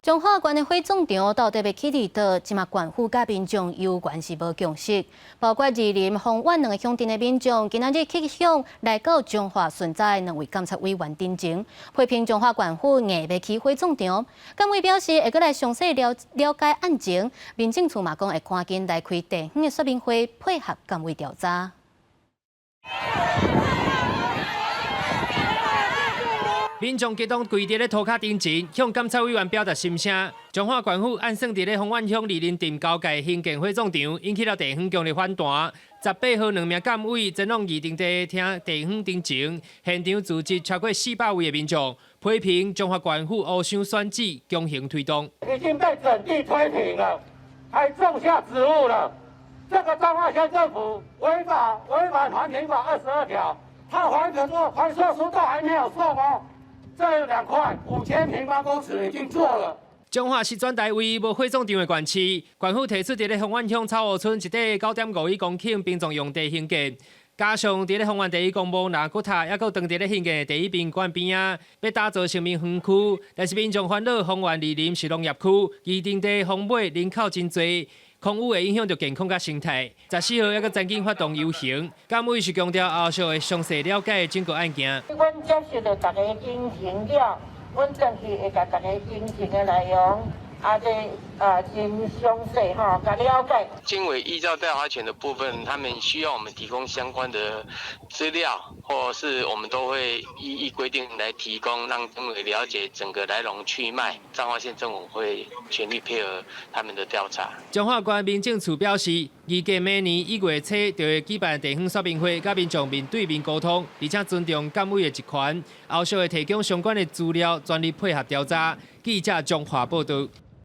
彰化縣的火葬場到底欲起佇佗？這馬縣府佮民眾猶原是無共識。包括二林、豐原兩个鄉鎮的民眾，今仔日去向來到彰化巡查的兩位監察委員陣前，批評彰化縣府硬欲起火葬場。監委表示會閣來詳細了了解案情，民政處嘛講會趕緊來開地方的說明會，配合監委調查。民眾激動跪佇咧塗跤頂前，向監察委員表達心聲。彰化縣府按算佇咧豐原鄉二林鎮交界興建火葬場，引起了地方強烈反彈。18號，兩名監委前往議定地聽地方陳情，現場聚集超過400位的民眾，批評彰化縣府烏想選址，強行推動。已經被整地推平了，還種下植物了。這個彰化縣政府違法違反環評法22條，他環評書環評書都還沒有送哦。這兩塊5000平方公尺已經做了。彰化是全台唯一無火葬場的縣市，縣府提出佇咧豐原鄉草湖村一塊9.51公頃殯葬用地興建，加上佇咧豐原第一公墓納骨塔，抑閣當佇咧興建的第一殯館邊仔，欲打造生命園區，但是民眾煩惱豐原二林是農業區，議定地豐尾人口真濟。空污會影響著健康佮生態。14號抑閣曾經發動遊行，監委是強調後續會詳細了解整個案件。阮接受著大家陳情了，阮轉去會共大家陳情的內容，啊，這啊真詳細吼，共了解。監委依照調查權的部分，他們需要我們提供相關的資料，或是我們都會依依規定來提供，讓監委了解整個來龍去脈。彰化縣政府會全力配合他們的調查。彰化縣民政處表示，預計明年1月初就會舉辦地方說明會，佮民眾面對面溝通，而且尊重監委的職權，後續會提供相關的資料，全力配合調查。記者彰化報導。